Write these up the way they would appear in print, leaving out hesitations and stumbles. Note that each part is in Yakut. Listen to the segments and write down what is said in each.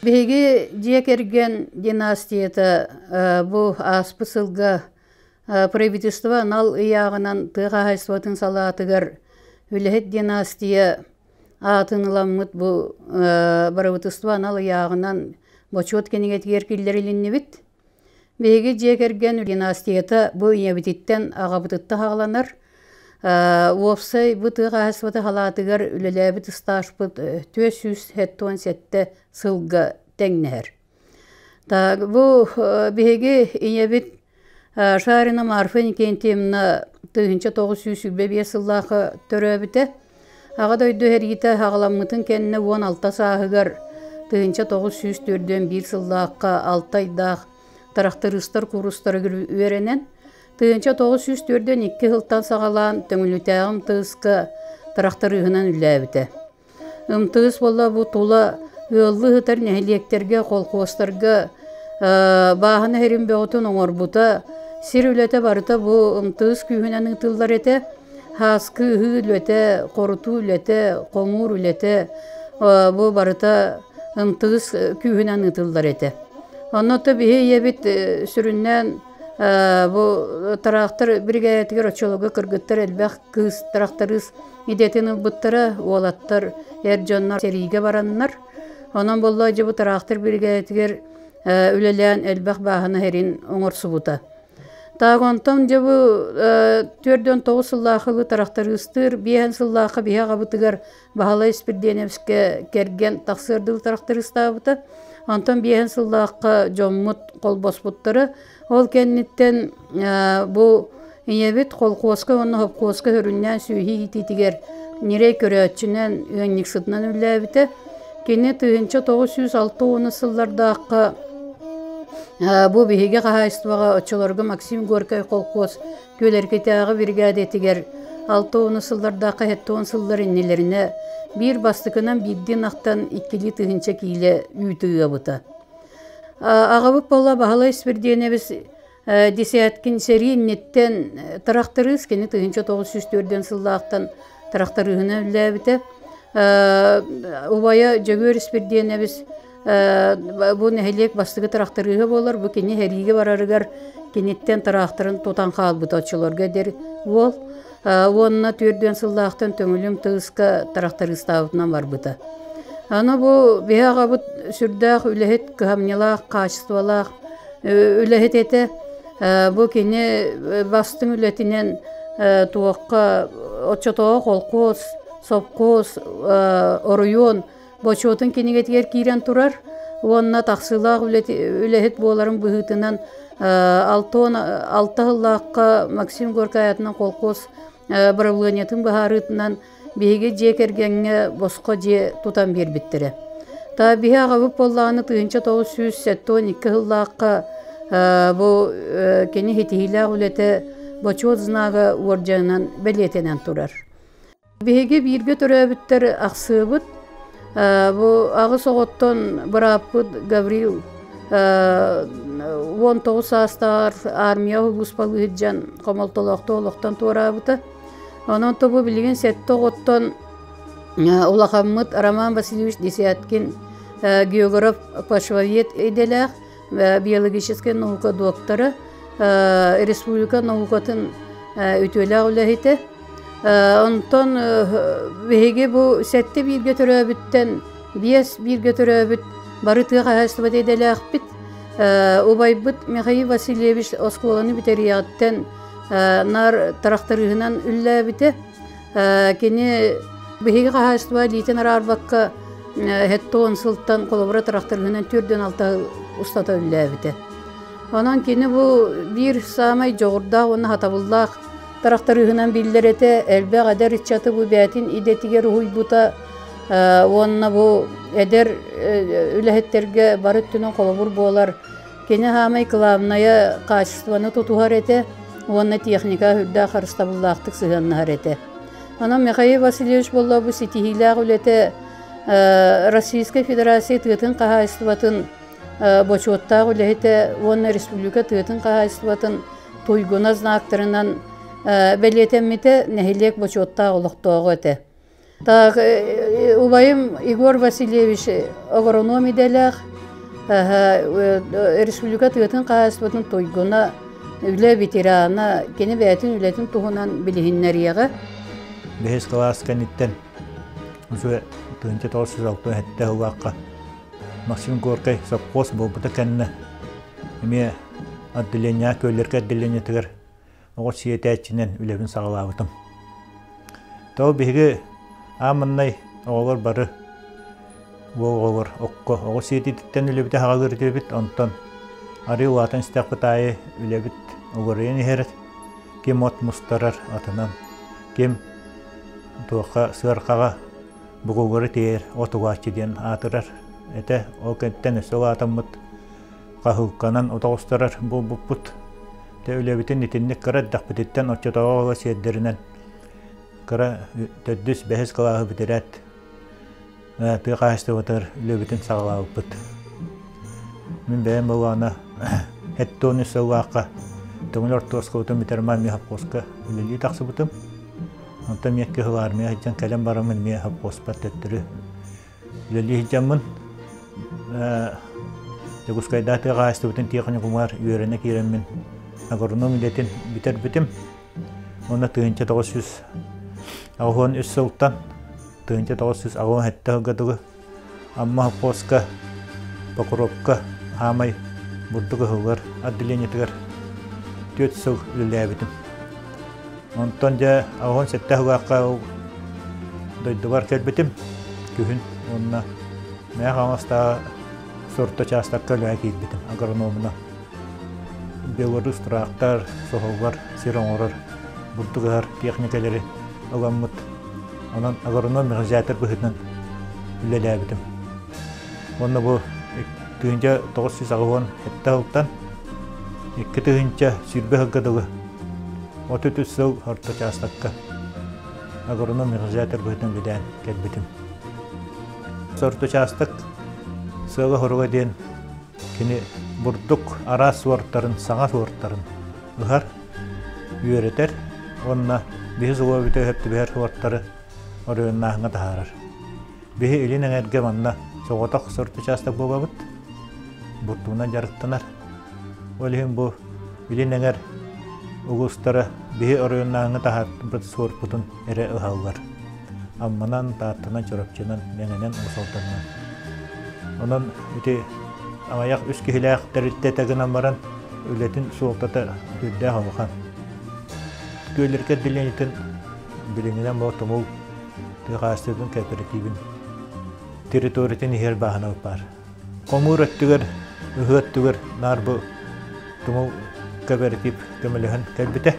Биһиги дьиэ кэргэн династията бу ааспыт сылга правительство анал ыйааҕынан тыа хаһаайыстыбатын салаатыгар үлэһит династия аатын ыламмыт бу бырабыыталыстыба анал ыйааҕынан бочуот кинигэтигэр киллэрилиннибит. Биһиги дьиэ кэргэн династията бу ийэбититтэн, аҕабытыттан саҕаланар. Уопсай бу тыа хаһаайыстыбата салаатыгар үлэлээбит ыстаажпыт 477 сылга тэҥнэһэр. Так, бу биһиги ийэбит Шарина Марфа Иннокентьевна 1925 сыллаахха төрөөбүтэ. Аҕа дойду сэриитэ саҕаламмытын кэннэ 16 сааһыгар 1941 сыллаахха алта ыйдаах тырахтарыыстар куурустарыгар үөрэнэн, 1942 сылтан саҕалаан Төҥүлүтээҕи МТС-ка тырахтарыыһынан үлэлээбитэ. МТС буолла бу тула ыаллыы сытар нэһилиэктэргэ, колхуостарга бааһына сирин бөҕөтүн оҥорбута. Сир үлэтэ барыта бу МТС күүһүнэн ыытыллар этэ. Һааскы ыһыы үлэтэ, хорутуу үлэтэ, хомуур үлэтэ бу барыта МТС күүһүнэн ыытыллар этэ. Онно биһи ийэбит сүрүннээн бу тыраахтар биригээдэтигэр оччолорго кыргыттар элбэх кыыс тырахтарыыс идэтин ылбыттара, уолаттар, эр дьоннор сэриигэ бараннар. Онон буолла дьэ бу тыраахтар биригээдэтигэр үлэлээн элбэх бааһына сирин оҥорсубута. Таах онтон дьэ бу 49 сыллаах ылы тырахтарыыстыыр, биэһэн сыллаахха биһи аҕабытыгар Баһылай Испирдиэнэбискэ кэргэн тахсыар дылы тырахтарыыстаабыта. Онтон биэһэн сыллаахха дьоммут холбоспуттара. Ол кэнниттэн бу ийэбит холкуоска уонна хопкуоска сүрүннээн сүөһү иитиитигэр ньирэй көрөөччүнэн, ыанньыксытынан үлэлээбитэ. Кини 1960 сыллардаахха бу биһиги хаһаайыстыбаҕа оччолорго Максим Горькай холкуос Күөлэркитээҕи биригээдэтигэр 60 сыллардаахха 70 сыллар иннилэринэ биир бастакынан биирдии ынахтан иккилии тыһыынча киилэ үүтү ыабыта. Аҕабыт буолла Баһылай Испирдиэнэбис Десяткин сэрии инниттэн тырахтарыыс кини 1904 сыллаахтан тырахтарыыһынан үлэлээбитэ. Убайа Дьөгүөр Испирдиэнэбис бу нэһилиэк бастакы тырахтарыыһа буолар. Бу кини сэриигэ барарыгар киниттэн тыраахтарын тутан хаалбыта оччолорго эдэр уол. Уонна 40 сыллаахтан Төҥүлүм тыыска тырахтарыыстаабытынан барбыта. Аны бу биһи аҕабыт сүрдээх үлэһит, кыһамньылаах, хаачыстыбалаах үлэһит этэ. Бу кини бастыҥ үлэтинэн туохха оччотооҕу холкуос, сопхуос, оройуон бочуотун кинигэтигэр киирэн турар уонна тахсыылаах үлэһит буоларын быһыытынан 66 сыллаахха Максим Горькай аатынан холкуос бырабылыанньатын быһаарыытынан биһиги дьиэ кэргэҥҥэ босхо дьиэ тутан биэрбиттэрэ. Та биһи аҕабыт буоллаҕына 1972 сыллаахха бу кини ситиһиилээх үлэтэ бочуот знага уордьанынан бэлиэтэнэн турар. Биһиги бииргэ төрөөбүттэр ахсыыбыт. Бу аҕыс оҕоттон бырааппыт Гаврил 19 саастааҕар армия улууспалыы сылдьан хомолтолоохтук олохтон туораабыта. Онон тобу билигин сэттэ оҕоттон улахаммыт Роман Васильевич Десяткин географ почвовед идэлээх, биологическай наука доктора, республика наукатын үтүөлээх үлэһитэ. Онтон биһиги бу сэттэ бииргэ төрөөбүттэн биэс бииргэ төрөөбүт бары тыа хаһаайыстыбата идэлээхпит. Убайбыт Михаил Васильевич оскуоланы бүтэриэҕиттэн наар тырахтарыыһынан үллээбитэ. Кини биһиги хаһаайыстыба илиитин араарбакка 70 сылтан холобура тырахтарыыһынан 46 устата үллээбитэ. Онон кини бу биир саамай дьоҕурдаах уонна сатабыллаах тырахтарыыһынан биллэр этэ, элбэх эдэр ыччаты бу бэйэтин идэтигэр уһуйбута уонна бу эдэр үлэһиттэргэ бары өттүнэн холобур буолар. Кини саамай кылаабынайа хаачыстыбаны тутуһар этэ уонна техника үрдээх харыстабыллаахтык сыһыаннаһар этэ. Онон Михаил Васильевич буолла бу ситиһиилээх үлэтэ Российскай Федерация тыатын хаһаайыстыбатын бочуоттаах үлэһитэ уонна республика тыатын хаһаайыстыбатын туйгуна знактарынан бэлиэтэммитэ, нэһилиэк бочуоттаах олохтооҕо этэ. Так, убайым Егор Васильевич агроном идэлээх. Республика тыатын хаһаайыстыбатын туйгуна, үлэ ветерана, кини бэйэтин үлэтин туһунан билиһиннэриэҕэ. Бэһис кылаас кэнниттэн уже 1967 сыллаахха Максим Горькай совхоз буолбута кэннэ эмиэ отделение күөллэргэ отделениетыгар оҕо сиэтээччинэн үлэбин саҕалаабытым. Тоҕо биһиги ааманнай оҕолор бары бу оҕолор окко оҕо сиэтититтэн үлэбитэ хаҕалыыр этибит, онтон арыы улаатан истэхпит аайы үлэбит уларыйан иһэр, ким от мустарар атынан, ким туохха сыархаҕа бугуллары тиэйэр от угааччы диэн аатырар этэ. Ол кэнниттэн өссө улаатаммыт хаһыылканан отоҕустарар буолбуппут. Тэ үлэбитин итинник кыра эрдэхпититтэн оччотооҕу оҕо сиэрдэринэн кыра төрдүс, бэһис кылааһы бүтэрээт тыа хаһаайыстыбатыгар үлэбитин саҕалаабыппыт. Мин бэйэм былаана 73 сыллаахха Төҥүл орто оскуолатын бүтэрмэ эмиэ совхозка үлэлии тахсыбытым. Онтон эмиэ Кыһыл Армия сылдьан кэлэн бараммын эмиэ совхозпар төттөрү үлэлии сылдьаммын Дьокуускайдаа тыа хаһаайыстыбатын тиэхиньикумугар үөрэнэ киирэммин агроном үлэтин бүтэрбитим. Уонна 1983 сылтан 1987 сылга дылы Амма совхозка Покровка хаамай бурдук ыһыллар отделениетыгар 4 сыл үлэлээбитим. Онтон дьэ 87 сыллаахха дойдубар кэлбитим күһүн уонна Мэҥэ Хаҥаластааҕы сорто учаастакка үлэҕэ киирбитим агрономунан. Беларусь трактор, соһуллар, сир оҥорор, бурдук ыһар техникэлэри ыламмыт. Онон агроном механизатор быһыытынан үлэлээбитим. Уонна бу 1987 сылтан 2020 сылга дылы 33 сыл орто учаастакка агроном механизатор быһыытынан үлэлээн кэлбитим. Сорто учаастак сыала-соруга диэн кини бурдук араас суортарын, саҥа суортарын ыһар, үөрэтэр уонна биһи сулуобута өһөп түбэһэр суортары оройуоннааһыҥҥа таһаарар. Биһи илин эҥэргэ манна соҕотох сорт учаастак буолабыт, бурдугунан дьарыктанар. Ол иһин бу илин эҥэр улуустара биһи оройуоннааһыҥҥа таһаарбыт суорпутун эрэ ыһаллар. Амманан, Тааттанан, Чурапчынан, Мэҥэнэн, Уус-Алданынан. Онон ити аҕыйах үс киһилээх тэрилтэ гынан баран үлэтин суолтата сүрдээх улахан. Күөллэргэ отделениетын билиҥҥинэн бу Тумул тыа хаһаайыстыбатын кооперативын территориятын иһэр бааһына баар. Хомуур өттүгэр, ыһыы өттүгэр наар бу Тумул кооператив көмөлөһөн кэлбитэ.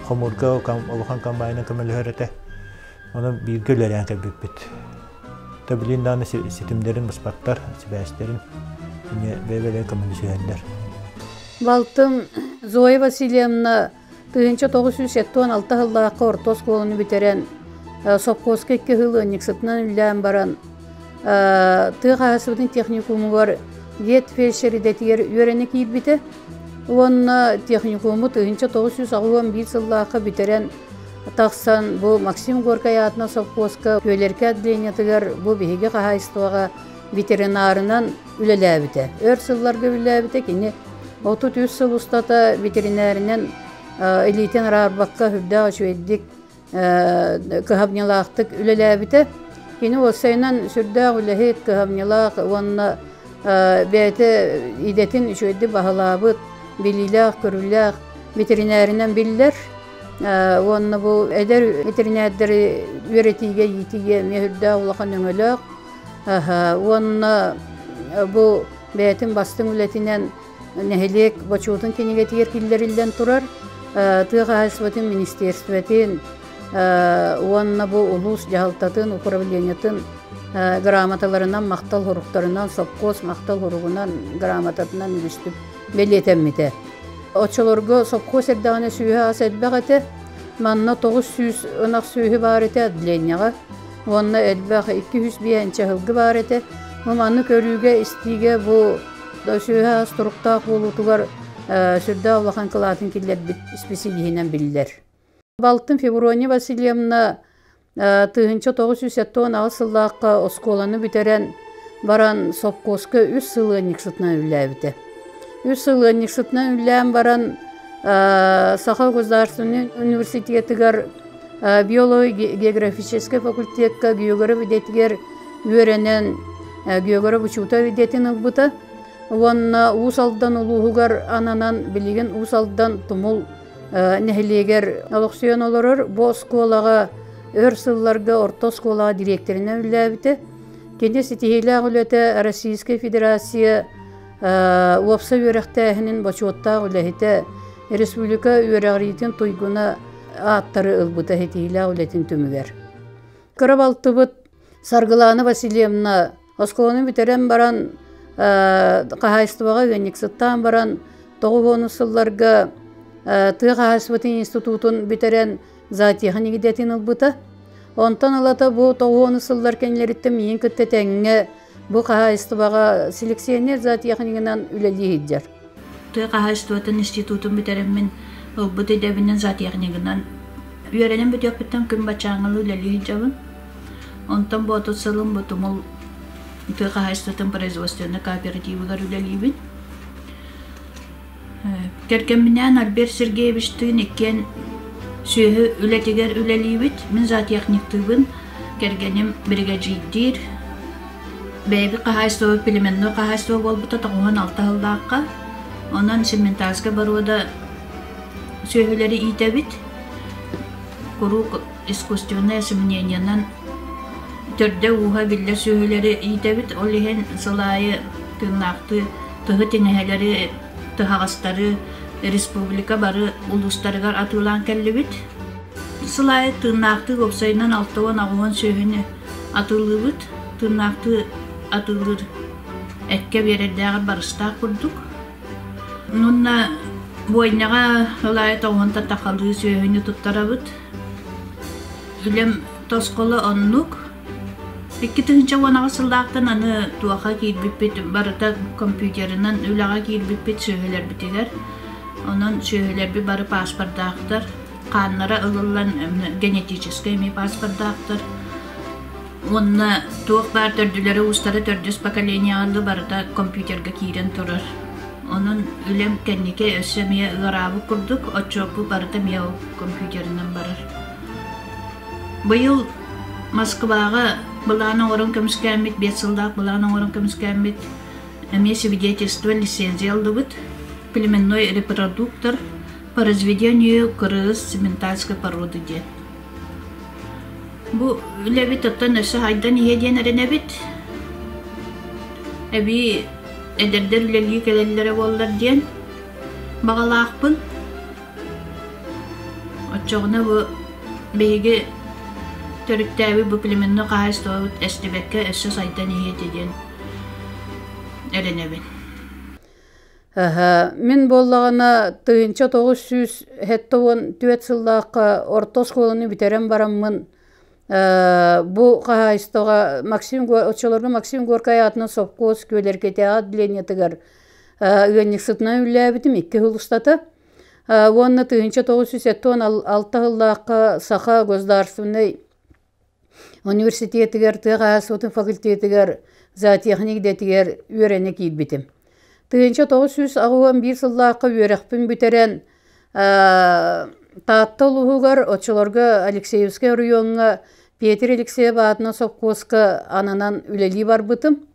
Хомуурга улахан комбайна көмөлөһөр этэ. Онон бииргэ үлэлээн кэлбиппит. Тэбилин даҕаны ситимнэрин быспаттар, сибээстэрин эмиэ бэйэ-бэйэлэрин көмөлөсүһэллэр. Балтым Зоя Васильевна 1976 сыллаахха орто оскуоланы бүтэрэн, сопхуоска икки сыл ыанньыксытынан үлэлээн баран, тыа хаһаайыстыбатын техникумугар ветфельдшер идэтигэр үөрэнэ киирбитэ уонна техникуму 1981 сыллаахха бүтэрэн тахсан бу Максим Горькай аатынан совхозка Күөлэркэ отделениетыгар бу биһиги хаһаайыстыбаҕа ветеринарынан үлэлээбитэ. Өр сылларга үлэлээбитэ. Кини 33 сыл устата ветеринаринэн илиитин араарбакка сүрдээх үчүгэйдик кыһамньылаахтык үлэлээбитэ. Кини уопсайынан сүрдээх үлэһит, кыһамньылаах уонна бэйэтэ идэтин үчүгэйдик баһылаабыт, билиилээх-көрүүлээх ветеринаринэн биллэр. Уонна бу эдэр ветеринардары үөрэтиигэ, иитиигэ эмиэ сүрдээх улахан өҥөлөөх. Уонна бу бэйэтин бастыҥ үлэтинэн нэһилиэк бочуотун кинигэтигэр киллэриллэн турар. Тыа хаһаайыстыбатын министерствотын уонна бу улуус дьаһалтатын, управлениетын грамоталарынан, махтал суруктарынан, сопхуос махтал суругунан, грамотатынан үгүстүк бэлиэтэммитэ. Оччолорго сопхуос эрдэҕинэ сүөһү ас элбэх этэ. Манна 900 ынах сүөһү баар этэ отделениеҕа уонна элбэх 205 сылгы баар этэ. Бу манны көрүүгэ, истиигэ бу сүөһү ас туруктаах буолуутугар сүрдээх улахан кылаатын киллэрбит исписэлииһинэн биллэр. Балтым Феврония Васильевна 1978 сыллаахха оскуоланы бүтэрэн баран сопхуоска үс сыл ыанньыксытынан үлэлээбитэ. Үс сыл ыанньыксытынан үлэлээн баран Саха государственнай университетыгар биолого-географическай факультекка географ идэтигэр үөрэнэн географ учуутал идэтин ылбыта уонна Уус Алдан улууһугар ананан билигин Уус Алдан Тумул нэһилиэгэр олохсуйан олорор. Бу оскуолаҕа өр сылларга орто оскуолаҕа дириэктэринэн үлэлээбитэ. Кини ситиһиилээх үлэтэ Российскай Федерация уопсай үөрэхтээһинин бочуоттаах үлэһитэ, республика үөрэҕириитин туйгуна ааттары ылбыта ситиһиилээх үлэтин түмүгэр. Кыра балтыбыт Саргылаана Васильевна оскуоланы бүтэрэн баран хаһаайыстыбаҕа ыанньыксыттаан баран 90 сылларга тыа хаһаайыстыбатын институтун бүтэрэн зоотехник идэтин ылбыта. Онтон ылата бу 90 сыллар кэннилэриттэн миигин кытта тэҥҥэ бу хаһаайыстыбаҕа селекционер зоотехнигынан үлэлии сылдьар. Тыа хаһаайыстыбатын институтун бүтэрэммин ылбыт идэбинэн зоотехнигынан үөрэнэн бүтүөхпүттэн күн баччааҥҥылыы үлэлии сылдьабын. Онтон бу 30 сылым бу Тумул тыа хаһаайыстыбатын производственнай кооперативыгар үлэлиибин. Кэргэмминээн Альберт Сергеевичтыын иккиэн сүөһү үлэтигэр үлэлиибит. Мин зоотехниктыыбын, кэргэним биригэдьиирдиир. Бэйэбит хаһаайыстыбабыт племенной хаһаайыстыба буолбута 96 сыллаахха. Онон симментальскай боруода сүөһүлэри иитэбит. Куруук искусственное осеменениенан төрдө-ууһа биллэр сүөһүлэри иитэбит. Ол иһин сыл аайы тыыннаахтыы тыһы тиҥэһэлэри, тыһаҕастары республика бары улуустарыгар атыылаан кэллибит. Сыл аайы тыыннаахтыы уопсайынан 68 сүөһүнү атыылыыбыт. Тыыннаахтыы атыылыыр эккэ биэрэрдээҕэр барыстаах курдук. Уонна буойнаҕа сыл аайы тоҕуһунта тахалыы сүөһүнү туттарабыт. Үлэм тосхоло оннук. 2018 сыллаахтан аны туоха киирбиппит барыта компьютерынан үлэҕэ киирбиппит сүөһүлэрбитигэр. Онон сүөһүлэрбит бары паспордаахтар, хааннара ылыллан генетическэй эмиэ паспордаахтар. Уонна туох баар төрдүлэрэ уустара төрдүс поколениеҕа барыта компьютерга киирэн турар. Онон үлэм кэнники өссө эмиэ ыараабыт курдук, отчуоппут барыта эмиэ ол компьютерынан барар. Быйыл Москваҕа былаан оҥорон көмүскээммит, 5 сыллаах былаан оҥорон көмүскээммит, эмиэ свидетельство, лицензия ыллыбыт. Племенной репродуктор по разведению кыргыз цементальской породы диэн. Бу үлэбит оттон өссө хайдан иһиэ диэн эрэнэбит. Эбии эдэрдэр үлэлии кэлэллэрэ буоллар диэн баҕалаахпын. Оччоҕуна бу биһиги төрүттээбит бу племенной хаһаайыстыбабыт эстибэккэ өссө сайдан иһиэ этэ диэн эрэнэбин. Мин буоллаҕына 1974 сыллаахха орто оскуоланы бүтэрэн бараммын бу хаһаайыстыбаҕа Максим оччолорго Максим Горькай аатынан сопхуос Күөлэркэтээҕи отделениетыгар ыанньыксытынан үлэлээбитим икки сыл устата. Уонна 1976 сыллаахха Саха государственнай университетыгар тыа хаһаайыстыбатын факультетыгар зоотехник идэтигэр үөрэнэ киирбитим. 1981 сыллаахха үөрэхпин бүтэрэн Таатта улууһугар оччолорго Алексеевскай оройуоҥҥа Петр Алексеев аатынан сопхуоска ананан үлэлии барбытым.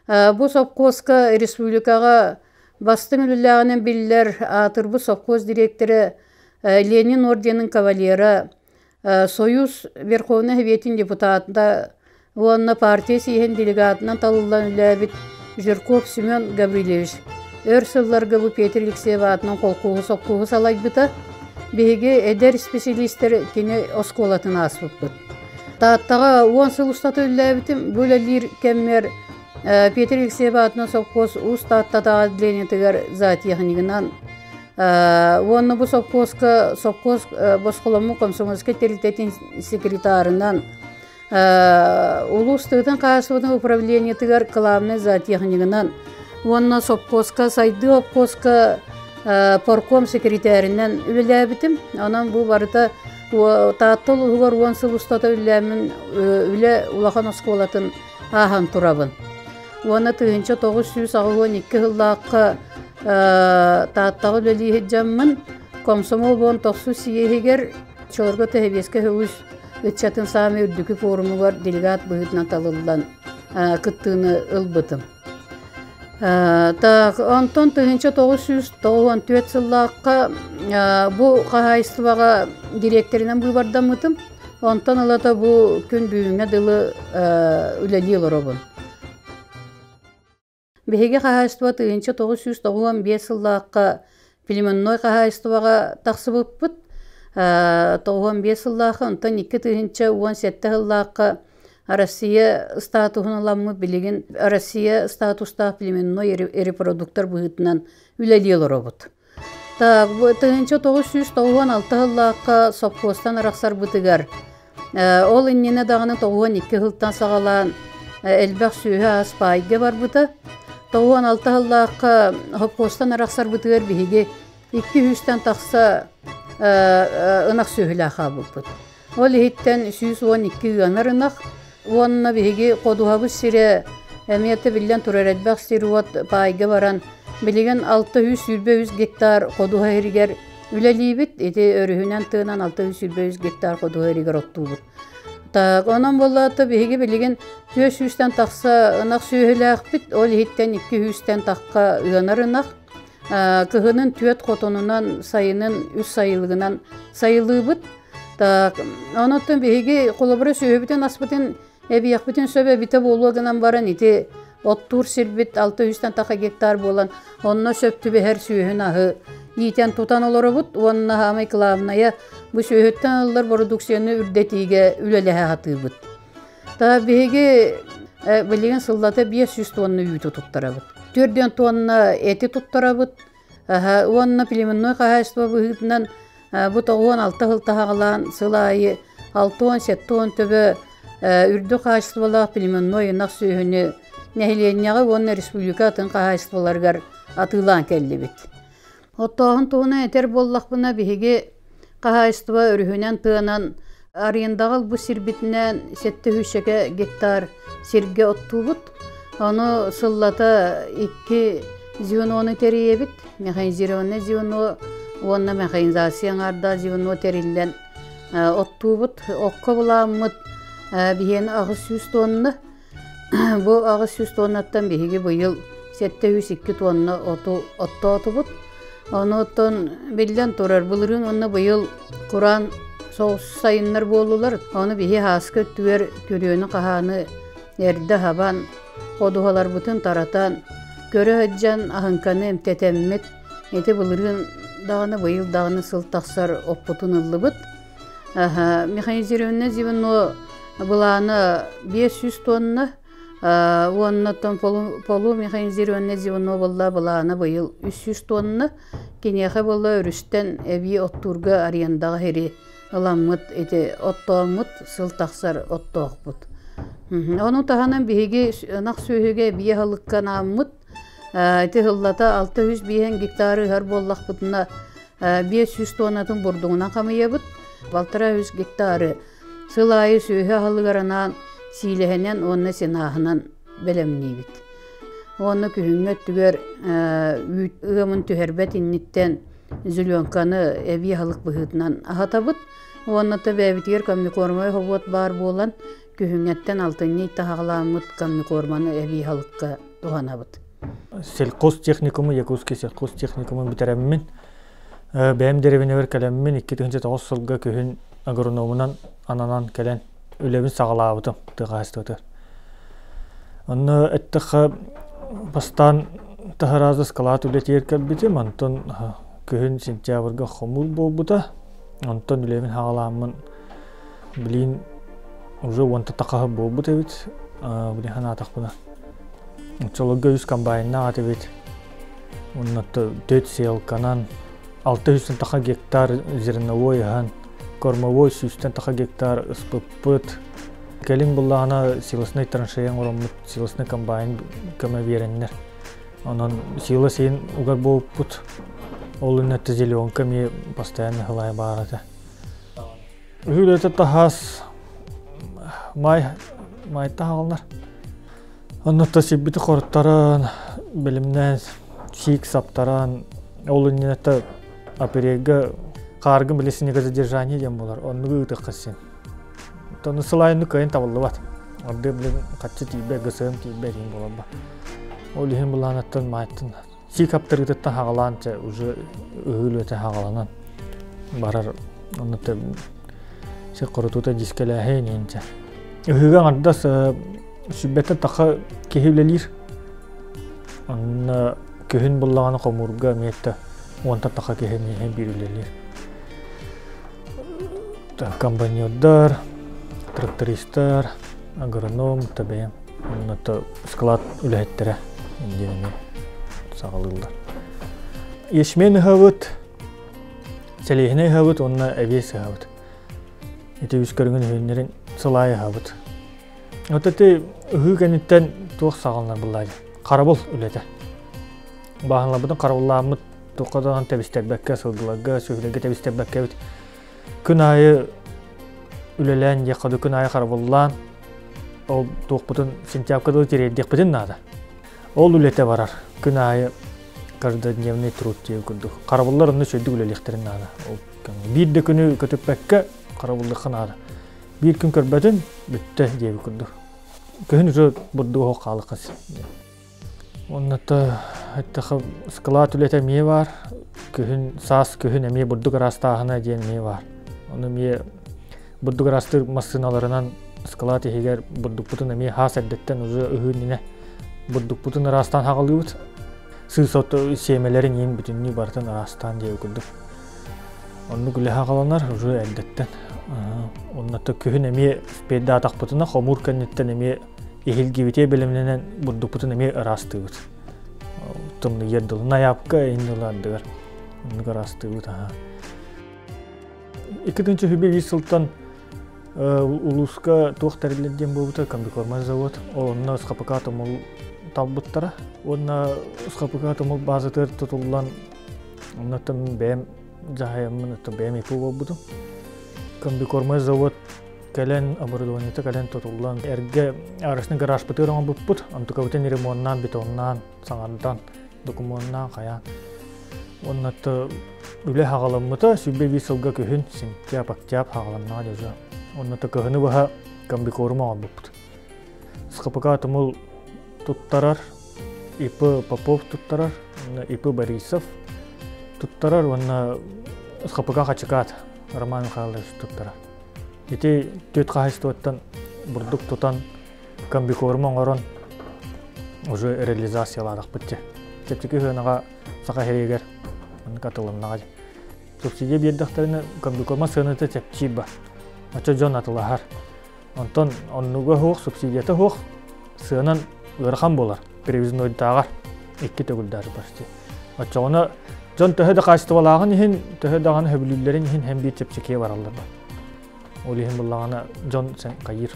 Бу сопхуоска республикаҕа бастыҥ үлэлээҕинэн биллэр аатырбыт сопхуос дириэктэрэ Ленин орденын кавалера Союз Верховнай Советин депутата уонна партия съеһин делегатынан талыллан үлэлээбит Жирков Семен Гаврильевич өр сылларга бу Петр Алексеев аатынан холкуоһу сопхуоһу салайбыта. Биһиги эдэр исписэлиистэр кини оскуолатын ааспыппыт. Тааттаҕа 10 сыл устата үлэлээбитим. Бу үлэлиир кэммэр Петр Алексеев аатынан сопхуос Уус Тааттатааҕы отделениетыгар зоотехнигынан Уонна бу сопхуоска сопхуос босхоломмут комсомольскай тэрилтэтин секретарынан улуус тыытын хаһаайыстыбатын управлениетыгар кылаабынай зоотехнигынан уонна сопхуоска сайдыы обкуоска порком секретарынан үлэлээбитим. Онон бу барыта Таатта улууһугар 10 сыл устата үлэлээммин үлэ улахан оскуолатын ааһан турабын. Уонна 1982 сыллаахха Тааттаҕа үлэлии сылдьаммын, комсомол буолан тохсус съеһигэр Чорго Тэһэбиэскэ үс ыччатын саамай үрдүкү форумугар делегат быһыытынан талыллан кыттыыны ылбытым. Так, онтон 1994 сыллаахха бу хаһаайыстыбаҕа дириэктэринэн быыбардаммытым. Онтон ылата бу күн бүгүҥҥэ дылы үлэлии олоробун. Биһиги хаһаайыстыба 1995 сыллаахха племенной хаһаайыстыбаҕа тахсыбыппыт. 95 сыллаахха, онтон 2017 сыллаахха Россия статуһун ыламмыт, билигин Россия статустаах племенной репродуктор быһыытынан үлэлии олоробут. Так, 1996 сыллаахха сопхуостан арахсарбытыгар, ол иннинэ даҕаны 92 сылтан саҕалаан элбэх сүөһү ас паайга барбыта. 96 сыллаахха сопхуостан арахсарбытыгар биһиги 200-тэн тахса ынах сүөһүлээх хаалбыппыт. Ол иһиттэн 112 ыанар ынах уонна биһиги ходуһабыт сирэ эмиэ биллэн турар элбэх сир-уот паайга баран, билигин 623 гектар ходуһа иһигэр үлэлиибит. Ити өрүһүнэн тыынан 623 гектар ходуһа иһигэр оттуубут. Так, онон буоллаата биһиги билигин 400-тэн тахса ынах сүөһүлээхпит, ол иһиттэн 200-тэн тахха ыанар ынах. Кыһынын түөрт хотонунан, сайынын үс сайылыгынан сайылыыбыт. Так, онон биһиги холобура сүөһүбүтүн аспытын эбиэхпитин сөп эбитэ буолуо гынан баран ити оттуур сирбит 600-тэн таха гектар буолан онно сөп түбэһэр сүөһүн аһы иитэн тутан олоробут уонна хаамай кылаабынайа бу сүөһүттэн ыллар бородууксуйаны үрдэтиигэ үлэлэһэ сатыыбыт. Та биһиги билигин сыллата 500 тонна үүтү туттарабыт. 4 тонна эти туттарабыт. Уонна племенной хаһаайыстыба быһыытынан бу 96 сыл таһаҕалаан сыл аайы 60-70 төбө үрдүк хаачыстыбалаах племенной ынах сүөһүнү нэһилиэнньэҕэ уонна республика атын хаһаайыстыбаларыгар атыылаан кэллибит. Оттооһун туһунан этэр буоллахпына, биһиги хаһаайыстыба өрүһүнэн тыанан арендаҕа ылбыт сирбитинэн 700 гектар сиргэ оттуубут. Ону сыллата икки звенону тэрийэбит. Механизированное звено уонна механизация аҥаардаах звено тэриллэн оттуубут. Окко былааммыт биһиэн 800 тонна. Бу 800 тоннаттан биһиги быйыл 702 тонна оту оттоотубут. Онуттан биллэн турар, былырыын уонна быйыл кураан соҕус сайыннар буоллулар. Ону биһи һааска өттүгэр күрүөнү-хаһааны эрдэ хабан, ходуһаларбытын таратан, көрө сылдьан аһыҥканы эмтэтэммит. Ити былырыын даҕаны, быйыл даҕаны сыл тахсар оппутун ыллыбыт. Механизированное звено былаана 500 тонна, уонна оттон полумеханизированное звено буолла былаана быйыл 300 тонна. Киниэхэ буолла өрүстэн эбии оттуурга арендаҕа сири ыламмыт ити оттооммут сыл тахсар оттоохпут. Ону таһынан биһиги ынах сүөһүгэ эбии аһылыкка анааммыт ити сыллата 605 гектары ыһар буоллахпытына 500 тоннатын бурдугунан хамыйабыт. 1,5 гектары сыл аайы сүөһү аһылыгар анаан сиилэһинэн уонна сенааһынан бэлэмниибит. Уонна күһүҥҥү өттүгэр үүт ыамын түһэрбэт инниттэн зеленканы эбии аһылык быһыытынан аһатабыт. Уонна то бэйэбитигэр комбикормовай хобуот баар буолан, күһүҥҥэттэн алтынньы таһаҕалааммыт комбикорманы эбии аһылыкка туһанабыт. Сельхозтехникуму, Якутский сельхозтехникумун бүтэрэммин, бэйэм дэриэбинэбэр кэлэммин 2009 сылга күһүн агрономунан ананан кэлэн үлэбин саҕалаабытым тыа хаһаайыстыбатыгар. Онно эттэххэ, бастаан таһараазы склад үлэтигэр кэлбитим, онтон күһүн сентябрьга хомуур буолбута. Онтон үлэбин хаҕалааммын билин уже уонта тахаһы буолбут эбит, билин санаатахпына. Оччолорго үс комбайннаах этибит. Онно төрт сеялканан 600 таха гектар зерновой ыһан, кормовой 100-тэн таха гектар ыспыппыт. Кэлин буллаҕына силосный траншея оҥороммут, силосный комбайн көмө биэрэннэр. Онон сила сиин угар буолбуппут. Ол иннэтэ зеленка эмиэ постоянно хылай баар этэ. Үлэтэ тахас май майтта хаалнар. Оннуттан сирбити хоруттаран, билимнээн, сиик саптаран, ол иннинэ апрельга хааргын били снегозадержание диэн буолар, оннугу ыытыахха син. Ону сылайынны кыайын табыллыбат. Арды билин хаччы тиийбэ, ГСМ тиийбэ диэн буолар. Ол иһин былаанаттан маайттын сиик аптарыытыттан хаҕалаан чэ уже ыһыы үлэтэ хаҕаланан барар. Оннуттан сир хорутуута дискэлээһин иһинчэ. Ыһыыга аҥардас сүбэттэн таха киһи үлэлиир. Онно күһүн буллаҕына хомуурга эмиэ уонтан таха киһи эмиэ биир үлэлиир. Комбайнердар, трактористар, агроном, бэйэм. Онно склад үлэһиттэрэ диэн эмиэ саҕалыыллар. Ячмень ыһабыт, сэлиэһинэй ыһабыт уонна эбиэс ыһабыт. Ити үс көрүҥүн үһүннэрин сылаай ыһабыт. Вот ити ыһыы кэнниттэн туох саҕаланар буллаайы? Харабыл үлэтэ. Бааһыналарбытын харабыллааммыт туохха даҕаны тэбистэрбэккэ, сылгыларга, сүөһүлэргэ тэбистэрбэккэ эбит. Күн аайы үлэлээн диэххэ күн аайы харабыллаан ол туохпутун сентябрьга дылы тириэрдиэхпитин наада. Ол үлэтэ барар. Күн аайы каждодневный труд диэн курдук. Харабыллар онно үчүгэйдик үлэлиэхтэрин наада. Ол биир да күнү көтүппэккэ харабыллыахха наада. Биир күн көрбөтүн бүттэ диэбит курдук. Күһүн уже бурдук оһох хаалыахха Оннута эттэхэ склад үлэтэ эмиэ баар. Күһүн саас күһүн эмиэ бурдук ыраастааһына диэн эмиэ баар. Ону эмиэ бурдук ыраастыыр массыыналарынан склад иһигэр бурдукпутун эмиэ хаас эрдэттэн уже ыһыы иннинэ бурдукпутун ыраастаан хаҕалыыбыт. Сыыс от сиэмэлэрин иин бүтүннүү барытын ыраастаан диэбит курдук. Оннук үлэ хаҕаланар уже эрдэттэн. Оннута күһүн эмиэ спейдаатахпытына хомуур кэнниттэн эмиэ иһилгибитиэ бэлэмнэнэн бурдукпутун эмиэ ыраастыыбыт. Тымныйар дылы найаапка иһин дылы ардыгар оннук ыраастыыбыт. 2001 сылтан улууска туох тэриллэр диэн буолбута комбикормай завод. Ол онно СХПК тумул талбыттара. Уонна СХПК тумул базатыгар тутуллан оннуттан бэйэм дьаһайаммын бэйэм ИП буолбутум. Комбикормай завод кэлэн оборудованиета кэлэн тутуллан эргэ арочный гаражпытыгар оҥорбуппут. Онтукабытын ремоннаан, бетоннаан, саҥардан, докумуоннаан хайаан. Уонна үлэ хаҕаламмыта 21 сылга күһүн сентябрь, октябрь хаҕаланнаҕа дьэ. Онно кыһыны быһа комбикорум оҥорбуппут. СХПК Тумул туттарар, ИП Попов туттарар, ИП Борисов туттарар уонна СХПК Хачыкаат Роман Михайлович туттарар. Ити түөрт хаһайыстыбаттан бурдук тутан комбикорум оҥорон уже реализациялаатахпыт дьэ. Чэпчэки сыанаҕа Саха сиригэр маннык атылыннаҕа дьэ. Субсидия биэрдэхтэринэ комбикорма сыаната чэпчиир ба. Оччо дьон атылаһар. Онтон оннуга суох, субсидията суох, сыанан ыарахан буолар. Привезнойдааҕар икки төгүлдээр почти. Оччоҕуна дьон төһө да хаачыстыбалааҕын иһин, төһө даҕаны сөбүлүүллэрин иһин һэн биир чэпчэкигэ бараллар ба. Ол иһин буллаҕына дьон хайыыр.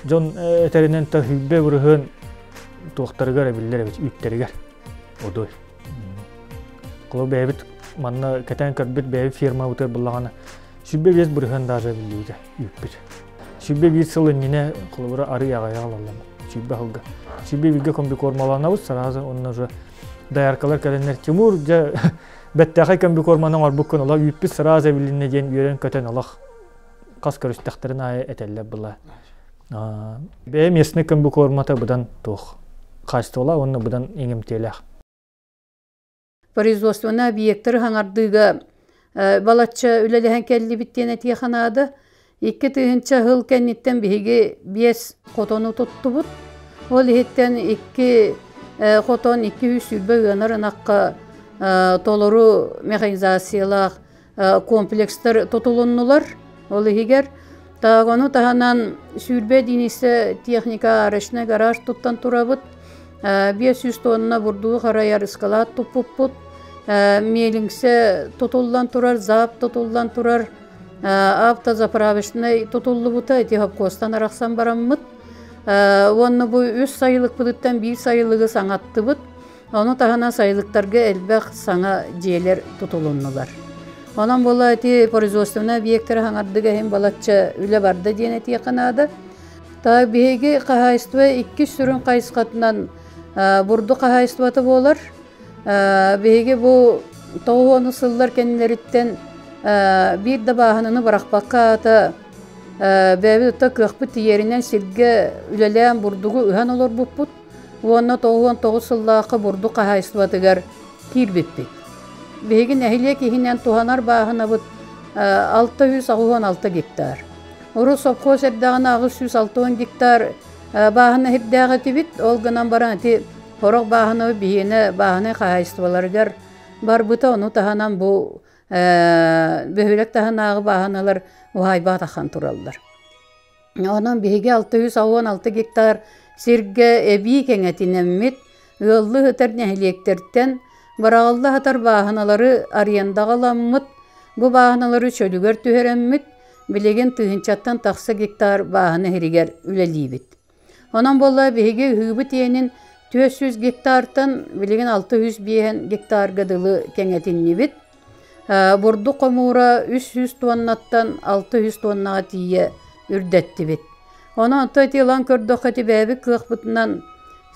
Дьон этэринэн та хүлбэ бырыһыан туохтарыгар эбиллэр эбит, үүттэригэр. Одой. Холобур бэйэбит манна кэтээн көрбүт бэйэбит фермабытыгар буллаҕына 25 бырыһыан даже эбиллибитэ үүппүт. 21 сыл иннинэ холобура арый аҕайа алаллам. 20 сылга. 21-ге комбикормаланабыт сразу онно уже дояркалар кэлэннэр Тимур дьэ бэттээхэй комбикорманы оҥорбуккун олох үүппүт сразу эбилиннэ диэн үөрэн-көтөн олох хас көрүстэхтэрин аайы этэллэр была. Бэйэ местный комбикормата быдан туох хаачыстыбалаах уонна быдан иҥэмтиэлээх. Производственный объекттары хаҥардыыга балачча үлэлэһэн кэллибит диэн этиэхэ наада. 2000 сыл кэнниттэн биһиги биэс хотону туттубут. Ол иһиттэн икки хотон 220 ыанар ынахха толору механизациялаах комплекстар тутулуннулар. Ол иһигэр Таагону таһынан сүүрбэ единица техника арочный гараж туттан турабыт. 500 тонна бурдугу харайар ыскалаат туппуппут. Миэлиҥсэ тутуллан турар, ЗАП тутуллан турар, автозаправочный тутуллубута ити хопкуостан арахсан бараммыт. Уонна бу үс сайылыкпытыттан биир сайылыгы саҥаттыбыт. Ону таһынан сайылыктарга элбэх саҥа дьиэлэр тутулуннулар. Онон буола ити производственный объекттары хаҥардыга иһин балачча үлэ барда диэн этиэххэ наада. Та биһиги хаһаайыстыба иккис сүрүн хайысхатынан бурдук хаһаайыстыбата буолар. Биһиги бу тоҕуону сыллар кэннилэриттэн биир да бааһынаны бырахпакка аата бэйэбит ытта кыахпыт тиийэринэн сиргэ үлэлээн бурдугу ыһан олорбуппут уонна 99 сыллаахха бурдук хаһаайыстыбатыгар киирбиппит. Биһиги нэһилиэк иһинэн туһанар бааһынабыт 686 гектар. Урут совхоз эрдэҕинэ 860 гектар бааһына сирдээх этибит. Ол гынан баран ити сорох бааһына биһиэнэ бааһынай хаһаайыстыбаларыгар барбыта. Ону таһынан бу бөһүөлэк таһынааҕы бааһыналар уһаайбаҕа таххан тураллар. Онон биһиги 616 гектар сиргэ эбии кэҥэтинэммит, ыаллыы сытар нэһилиэктэртэн быраҕылла сытар бааһыналары арендаҕа ыламмыт, бу бааһыналары чөлүгэр түһэрэммит, билигин тыһыынчаттан тахса гектар бааһына иһигэр үлэлиибит. Онон буолла биһиги ыһыыбыт иэнин 400 гектартан билигин 605 гектарга дылы кэҥэтиннибит. Бурдук хомуура 300 тоннаттан 600 тоннаҕа тиийэ үрдэттибит. Онон онто ити ылан көрдөххө ити бэйэбит кыахпытынан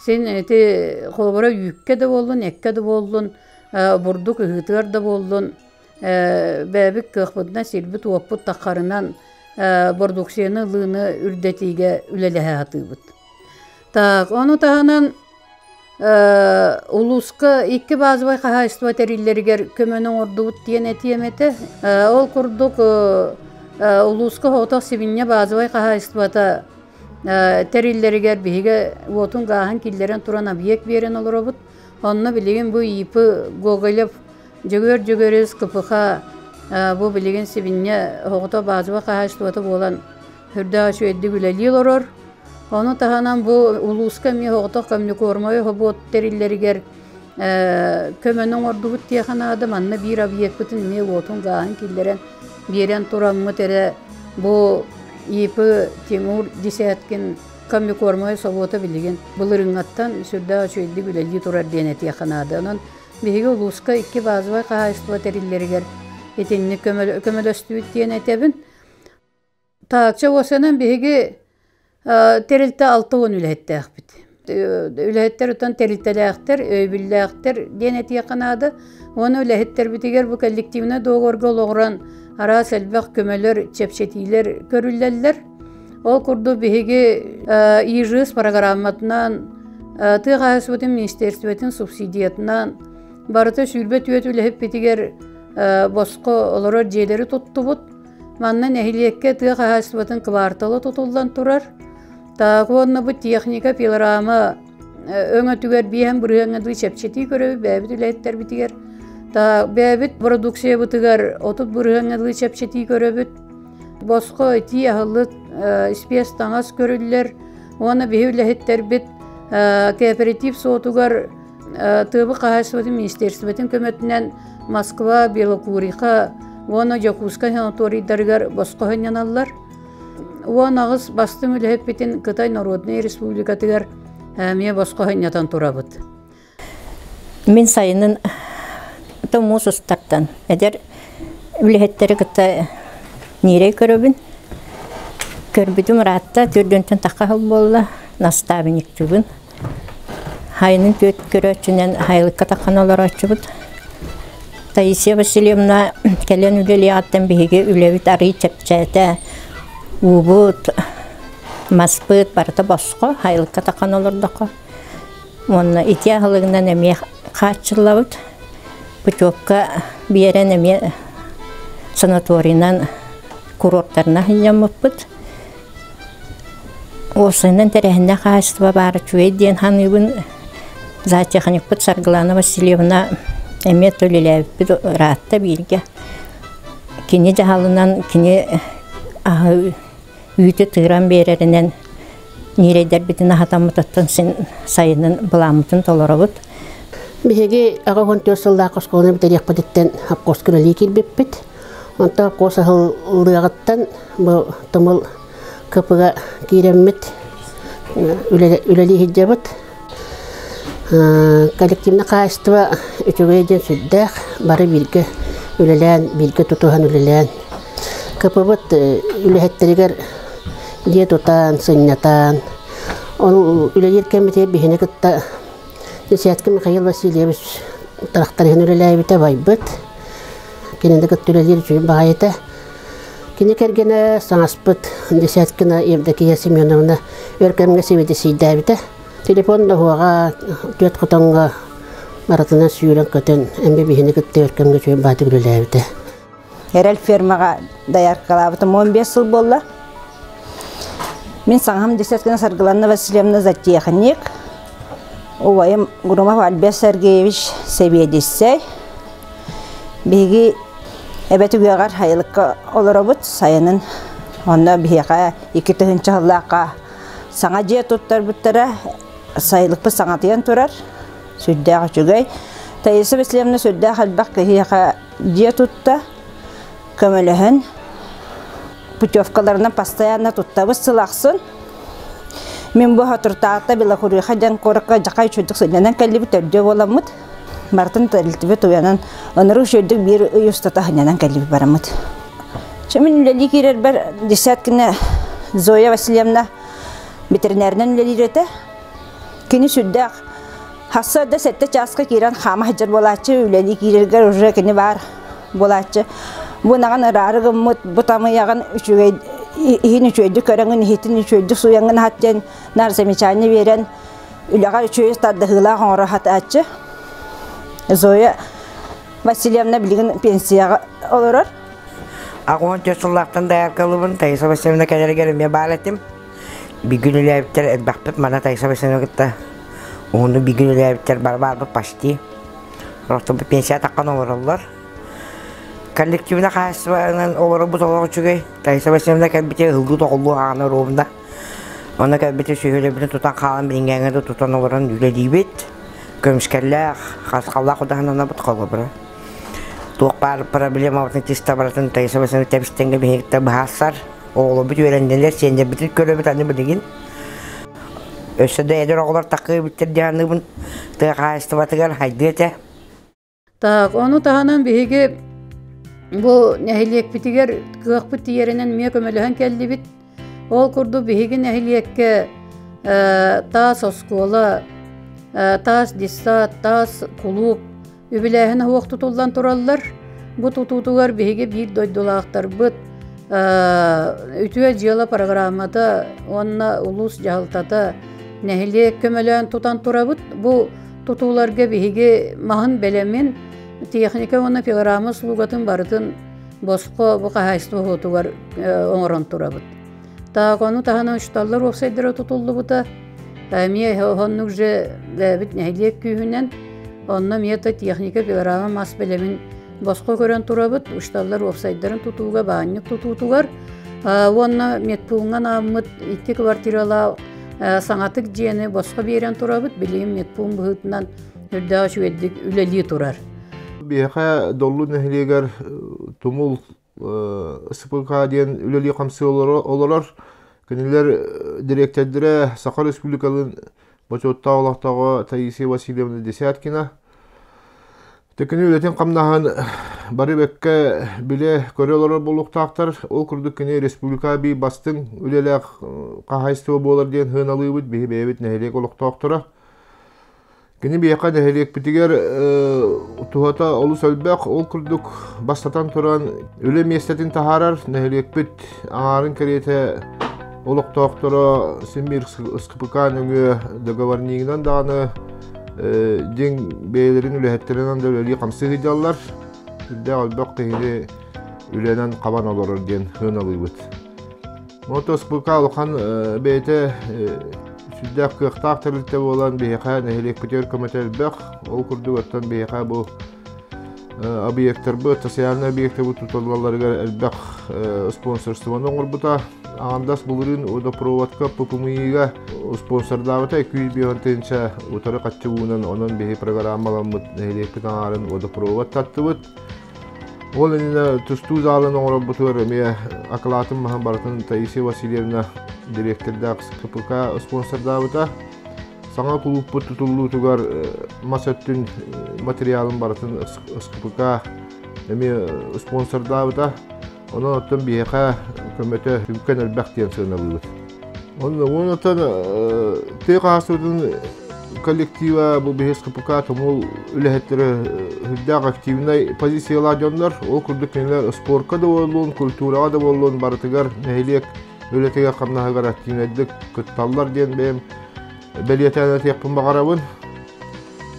син ити холобура үүккэ да буоллун, эккэ да буоллун, бурдук ыһыытыгар да буоллун бэйэбит кыахпытынан сирбит-уоппут таххарынан бородууксуйаны ылыыны үрдэтиигэ үлэлэһэ сатыыбыт. Так, ону таһынан улууска икки базовай хаһаайыстыба тэриллэригэр көмөнү оҥордубут диэн этиэм этэ. Ол курдук улууска соҕотох сибинньэ базовай хаһаайыстыбата тэриллэригэр биһиги уотун гааһын киллэрэн туран объект биэрэн олоробут. Онно билигин бу ИП Гоголев Дьөгүөр Дьөгүөрүс КПХ бу билигин сибинньэ оҕото базовай хаһаайыстыбата буолан үрдээх үчүгэйдик үлэлии олорор. Ону таһынан бу улууска эмиэ оҕото коммуникормовай хобуот тэриллэригэр көмөнү оҥордубут диэхэ наада. Манна биир объекпытын эмиэ уотун гааһын киллэрэн биэрэн тураммыт эрэ бу ИП Тимур Десяткин коммуникормовай собуота билигин былырыыҥҥаттан сүрдээх үчүгэйдик үлэлии турар диэн этиэхэ наада. Онон биһиги улууска икки базовай хаһаайыстыба тэриллэригэр итинник көмөлөстүбүт диэн этэбин. Таачча уосанан биһиги тэрилтэ 60 үлэһиттээхпит. Үлэһиттэр оттон тэрилтэлээхтэр, өйөбүллээхтэр диэн этиэххэ наада. Уонна үлэһиттэрбитигэр бу коллективнай договорга олоҕуран араас элбэх көмөлөр, чэпчэтиилэр көрүллэллэр. Ол курдук биһиги ИЖС программатынан, тыа хаһаайыстыбатын министерствотын субсидиятынан барыта 24 үлэһиппитигэр босхо олорор дьиэлэри туттубут. Манна нэһилиэккэ тыа хаһаайыстыбатын квартала тутуллан турар. Так уонна бу техника пилорама өҥөтүгэр биэһэн бырыһыаҥҥа дыы чэпчэтии көрөбүт бэйэбит үлэһиттэрбитигэр. Так бэйэбит продукциябытыгар 30 бырыһыаҥҥа дыы чэпчэтии көрөбүт. Босхо итии аһылык, испиэс таҥас көрүллэр уонна биһи үлэһиттэрбит кооператив суотугар тыабы хаһаайыстыбатын министерствотын көмөтүнэн Москва, Белокуриха уонна Дьокуускай санаторийдарыгар босхо сынньаналлар. 18 бастыҥ үлэһиппитин Кытай Народнай Республикатыгар эмиэ босхо сынньатан турабыт. Мин сайынын муус устартан эдэр үлэһиттэри кытта ньирэй көрөбүн. Көрбүтүм ыраатта, төрдүнтэн тахха сыл буолла, наставниктыыбын. Хайынын түөрт көрөөччүнэн хайылыкка таххан олорооччубут. Таисия Васильевна кэлэн үлэлиэҕиттэн биһиги үлэбит арыый чэпчээтэ. Уубут, маспыт барыта босхо, хайылыкка таххан олордоххо. Уонна ити аһылыгынан эмиэ хааччыллабыт. Путевка биэрэн эмиэ санаторийынан, курорттарынан сынньаммыппыт. Уопсайынан тэрээһиннээх хаһаайыстыба баара үчүгэй диэн саныыбын. Зоотехникпыт Саргылана Васильевна эмиэ үлэлээбиппит ыраатта бииргэ. Кини дьаһалынан кини аһы үүтү тыыран биэрэринэн ньирэйдэрбитин аһатаммытыттан син сайынын былааммытын толоробут. Биһиги 84 сыллаах оскуоланы бүтэриэхпититтэн хапкоска үлэлии киирбиппит. Онтон хапкос аһыллыаҕыттан бу тумул КП-га киирэммит үлэлии сылдьабыт. Коллективнай хаһаайыстыба үчүгэй диэн сүрдээх, бары бииргэ үлэлээн, бииргэ тутуһан үлэлээн. КП-быт үлэһиттэригэр Дьиэ тутан, сынньатан, ол үлэлиир кэммитигэр биһини кытта Десятка Михаил Васильевич тракториһын үлэлээбитэ байбыт. Кинини кытта үлэлиир үчүгэй баҕайы этэ. Кини кэргэнэ саҥаспыт Десяткина Евдокия Семеновна өр кэмҥэ сибидиссийдээбитэ. Телефон доһуоҕа түөрт хотоҥҥо барытынан сүүрэн-көтөн эмиэ биһини кытта өр кэмҥэ үчүгэй баҕайытык үлэлээбитэ. Эрэл фермаҕа дояркалаабытым 15 сыл буолла. Мин саҥаһым Десяткина Саргыланна Васильевна зоотехник, убайым Громов Альберт Сергеевич сэбиэдиссэй. Биһиги эбэ түгэҕэр сайылыкка олоробут, сайынын онно биһиэхэ 2000 сыллаахха саҥа дьиэ туттарбыттара, сайылыкпыт саҥатыйан турар, сүрдээх үчүгэй. Таиса Васильевна сүрдээх элбэх киһиэхэ дьиэ тутта, көмөлөһөн путевкаларынан постоянно туттабыт сыл ахсын. Мин бу Хатуртаата Белокуриха диэн куоракка дьакай үчүгдүк сынньанан кэллибит, төрдүө буоламмыт. Барытын тэрилтибит уйанан, ынырык үчүгдүк биир ый устата сынньанан кэллибит бараммыт. Чэ, мин үлэлии киирэрбэр Десяткина Зоя Васильевна ветеринарынан үлэлиир этэ. Кини сүрдээх Сарсыарда сэттэ чааска киирэн хаама сылдьар буолааччы, үлэлии киирэргэр уже кини баар буолааччы. Бу ынаҕын ыраары гыммыт, бу тамыйаҕын үчүгэй иһин үчүгэйдик көрөҥүн, иһитин үчүгэйдик сууйаҥҥын аһат диэн наар замечание биэрэн үлэҕэ үчүгэй тардыһыылаах оҥоро сатааччы. Зоя Васильевна билигин пенсияҕа олорор. 64 сыллаахтан дояркалыыбын, Таиса Васильевна кэлэригэр эмиэ баар этим. Бүгүн үлээбиттэр элбэхпит, мана Таиса Васильевна кытта уһуннук бүгүн үлээбиттэр бары баарбыт почти. Ростовбут пенсия таххан олороллор. Коллективнай хаһаайыстыбанан олоробут олох үчүгэй. Таиса Васильевна кэлбитэ ыһыллыы тоҕуллуу аҕана оруобуна. Онно кэлбитэ сүһүөлэбитин тутан хаалан билиҥҥээҥҥэ да тутан олорон үлэлиибит. Көмүскэллээх, харысхаллаах удаһананабыт холобура. Туох баар проблемабытын чисто барытын Таиса Васильевна тэбистэҥҥэ биһиги быһаарсар. Оҕолорбут үөрэннилэр, сиэннэрбитин көрөбүт аны билигин. Өссө да эдэр оҕолор такыы эбиттэр дии саныыбын. Тыа хаһаайыстыбатыгар хайдыа этэ. Так, ону таһынан биһиги бу нэһилиэкпитигэр кыахпыт тиийэринэн эмиэ көмөлөһөн кэллибит. Ол курдук биһиги нэһилиэккэ таас оскуола, таас детсад, таас кулууп үбүлээһин оһох тутуллан тураллар. Бу тутуутугар биһиги биир дойдулаахтарбыт үтүө дьыала программата уонна улуус дьаһалтата нэһилиэк көмөлөөн тутан турабыт. Бу тутууларга биһиги маһын бэлэмин, техника уонна пилорама услугатын барытын босхо бу хаһаайыстыба уһуутугар оҥорон турабыт. Так, ону таһынан учууталлар уопсайдара тутуллубута. Эмиэ оннук же бэйэбит нэһилиэк күүһүнэн онно эмиэ техника пилорама мас бэлэмин босхо көрөн турабыт. Учууталлар уопсайдарын тутууга, баанньык тутуутугар уонна медпууҥҥа анааммыт икки квартиралаах саҥатык дьиэни босхо биэрэн турабыт. Билигин медпуун быһыытынан үрдээх үчүгэйдик үлэлии турар. Биһиэхэ Доллу нэһилиэгэр Тумул СПК диэн үлэлии-хамсыы олорор. Кинилэр дириэктэрдэрэ Саха Республикатын бочуоттаах олохтооҕо Таисия Васильевна Десяткина. Кини үлэтин хамнаһын бары бэккэ билэ көрө олорор буолуохтаахтар. Ол курдук кини республика биир бастыҥ үлэлээх хаһаайыстыба буолар диэн сыаналыыбыт биһи бэйэбит нэһилиэк олохтоохторо. Кини биһиэхэ нэһилиэкпитигэр туһата олус элбэх. Ол курдук бастатан туран үлэ миэстэтин таһаарар нэһилиэкпит аҥаарын кэриэтэ олохтоохторо син-биир СКПК нөҥүө договорнигынан даҕаны дьиҥ бэйэлэрин үлэһиттэринэн да үлэлии-хамсыы сылдьаллар. Сүрдээх элбэх киһини үлэнэн хабан олорор диэн сыаналыыбыт. Мото СПК улахан бэйэтэ сүрдээх кыахтаах тэрилтэ буолан биһиэхэ нэһилиэкпитигэр көмөтө элбэх. Ол курдук оттон биһиэхэ бу объектарбыт, социальнай объектарбыт тутуллалларыгар элбэх спонсорствоны оҥорбута. Аҥардас былырыын водопроводка ППМИ-га спонсордаабыта 205 тыһыынча утары хаччы уунан онон биһи программаламмыт нэһилиэкпит аҥаарын водопровод таттыбыт. Ол иннинэ тустуу залын оҥорорбутугар эмиэ акылаатын маһын барытын Таисия Васильевна дириэктэрдээх КПК спонсордаабыта. Саҥа кулууппут тутуллуутугар мас өттүн материалын барытын СКПК эмиэ спонсордаабыта. Онон оттон биһиэхэ көмөтө сүҥкэн элбэх диэн сыаналыыбыт. Онтон тыа хаһаайыстыбатын коллектива бу биһис КПК тумул үлэһиттэрэ үрдээх активнай позициялаах дьоннор. Ол курдук кинилэр спорка да буоллун, культураҕа да буоллун барытыгар нэһилиэк үлэтигэр хамнаһыгар активнайдык кытталлар диэн бэйэм бэлиэтээн этиэхпин баҕарабын.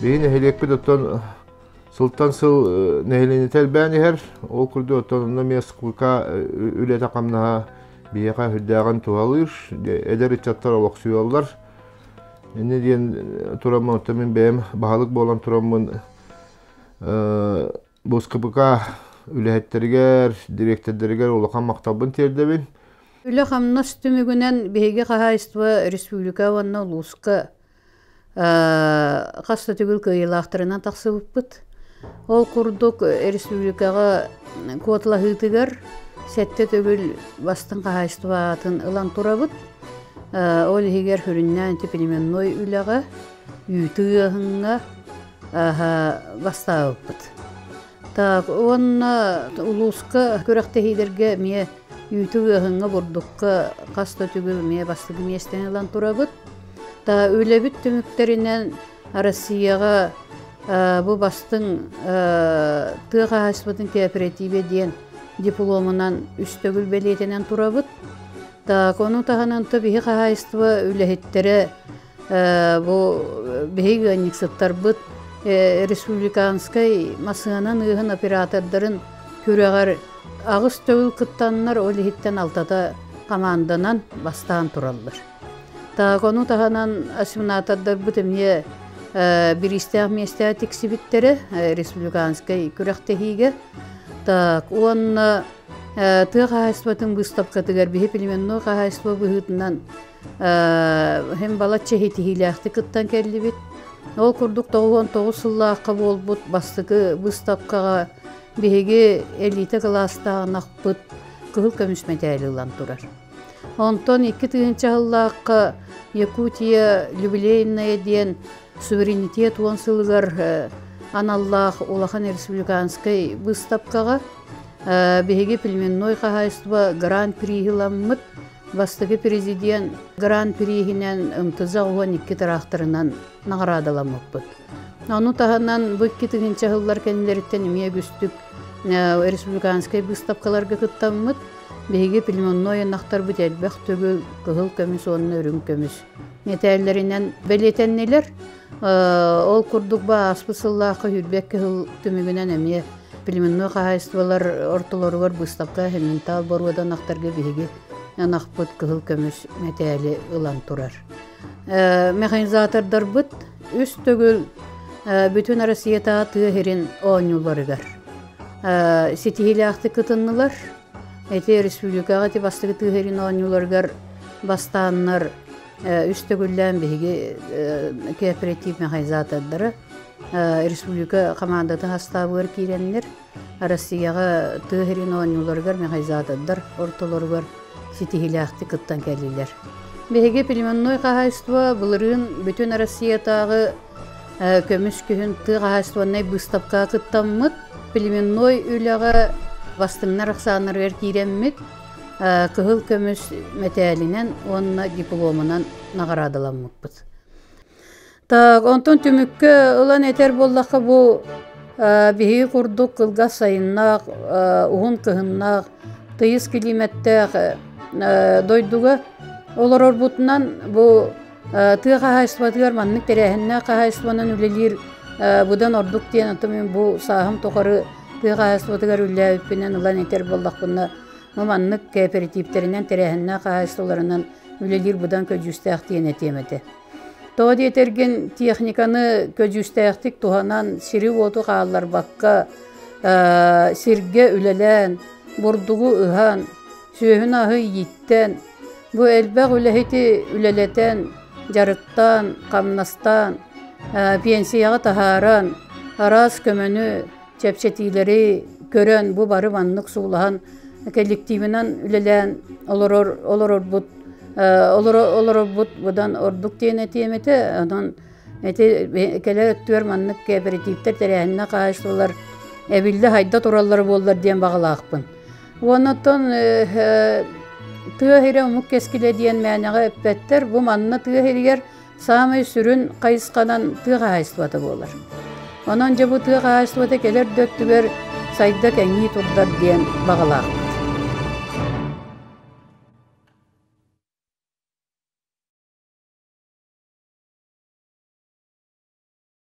Биһи нэһилиэкпит оттон сылтан сыл нэһилиэнньэтэ элбээн иһэр. Ол курдук оттон онно эмиэ СКПК үлэтэ хамнаһа биһиэхэ үрдээҕин туһалыыр. Эдэр ыччаттар олохсуйаллар. Инньэ диэн тураммын, оттон мин бэйэм баһылык буолан тураммын бу СКПК үлэһиттэригэр, дириэктэрдэригэр улахан махталбын тиэрдэбин. Үлэ-хамнас түмүгүнэн биһиги хаһаайыстыба республика уонна улууска хас да төгүл кыайыылаахтарынан тахсыбыппыт. Ол курдук республикаҕа куоталаһыытыгар сэттэ төгүл бастыҥ хаһаайыстыба аатын ылан турабыт. Ол иһигэр сүрүннээн племенной үлэҕэ, үүтү ыаһыҥҥа бастаабыппыт. Так, уонна улууска күрэхтэһиилэргэ эмиэ үүтү ыаһыҥҥа, бурдукка хас да төгүл эмиэ бастакы миэстэни ылан турабыт. Та үлэбит түмүктэринэн Россияҕа бу бастыҥ тыа хаһаайыстыбатын кооперативе диэн дипломунан үс төгүл бэлиэтэнэн турабыт. Так, ону таһынан то биһи хаһаайыстыба үлэһиттэрэ Бу биһиги ыанньыксыттарбыт республиканскай массыынанан ыыһын оператордарын күрэҕэр аҕыс төгүл кыттаннар, ол иһиттэн алтата хамаанданан бастаан тураллар. Так, ону таһынан осеменатордарбыт эмиэ бириистээх миэстэҕэ тиксибиттэрэ республиканскай күрэхтэһиигэ. Так, уонна тыа хаһаайыстыбатын быыстапкатыгар биһи племенной хаһаайыстыба быһыытынан Һин балачча иһитиһиилээхтик кыттан кэллибит. Ол курдук 99 сыллаахха буолбут бастакы быыстапкаҕа биһиги элита кылаастаах кыһыл көмүс мэтээли ылан турар. Онтон 2000 сыллаахха Якутия юбилейная диэн суверенитет уон сылыгар аналлаах улахан республиканскай быыстапкаҕа биһиги племенной хаһаайыстыба гран-при ыламмыт. Бастакы президент гран-приһинэн МТЗ 12 тыраахтарынан наҕараадаламмыппыт. Ону таһынан бу 2000 сыллар кэннилэриттэн эмиэ үгүстүк республиканскай быыстапкаларга кыттаммыт. Биһиги племенной ынахтарбыт элбэх төгүл кыһыл көмүс уонна үрүҥ көмүс мэтээллэринэн бэлиэтэннилэр. Ол курдук бу ааспыт сыллаахха сүүрбэккэ сыл түмүгүнэн эмиэ племенной хаһаайыстыбалар ортолоругар быыстапка Хементал боруода ынахтарга биһиги ынахпыт кыһыл көмүс мэтээли ылан турар. Механизатордарбыт үс төгүл бүтүн Россиятааҕы тыа сирин оонньууларыгар ситиһиилээхтик кытыннылар. Ити республикаҕа ити бастакы тыа сирин оонньууларыгар бастааннар үс төгүллээн биһиги кооператив механизатордара республика хамаандатын састаабыгар киирэннэр Россияҕа тыа сирин оонньууларыгар механизатордар ортолоругар ситиһиилээхтик кыттан кэллилэр. Биһиги племенной хаһаайыстыба былырыын бүтүн Россиятааҕы көмүс күһүн тыа хаһаайыстыбаннай быыстапкаҕа кыттаммыт, племенной үлэҕэ бастыҥнар ахсааннарыгар киирэммит, кыһыл көмүс мэтээлинэн уонна дипломунан наҕараадаламмыппыт. Так, онтон түмүккэ ылан этэр буоллахха, бу биһиги курдук кылгас сайыннаах, уһун кыһыннаах, тыйыс килиимэттээх дойдуга олорорбутунан бу тыа хаһаайыстыбатыгар маннык тэрээһиннээх хаһаайыстыбанан үлэлиир быдан ордук диэн оттон мин бу сааһым тухары тыа хаһаайыстыбатыгар үлэлээбиппинэн ылан этэр буоллахпына бу маннык кооперативтэринэн тэрээһиннээх хаһаайыстыбаларынан үлэлиир быдан көдьүүстээх диэн этиэм этэ. Тоҕо диэтэргин техниканы көдьүүстээхтик туһанан сири-уоту хаалларбакка сиргэ үлэлээн, бурдугу ыһан, сүөһүн-аһы ииттэн, бу элбэх үлэһити үлэлэтэн, дьарыктаан, хамнастаан, пенсияҕа таһааран, араас көмөнү, чэпчэтиилэри көрөн, бу бары маннык суулаһан коллективынан үлэлээн олорор олорорбут олорорбут быдан ордук диэн этиэм этэ. Онон ити кэлэр өттүгэр маннык кооперативтэр тэрээһиннээх хаһаайыстыбалар эбиллэ хайда тураллара буоллар диэн баҕалаахпын. Уонна оттон Тыа сирэ омук кэскилэ диэн мээнэҕэ эппэттэр. Бу манна тыа сиригэр саамай сүрүн хайысханан тыа хаһаайыстыбата буолар. Онон дьэ бу тыа хаһаайыстыбата кэлэр да өттүгэр сайда кэҥии турдар диэн баҕалаахпыт.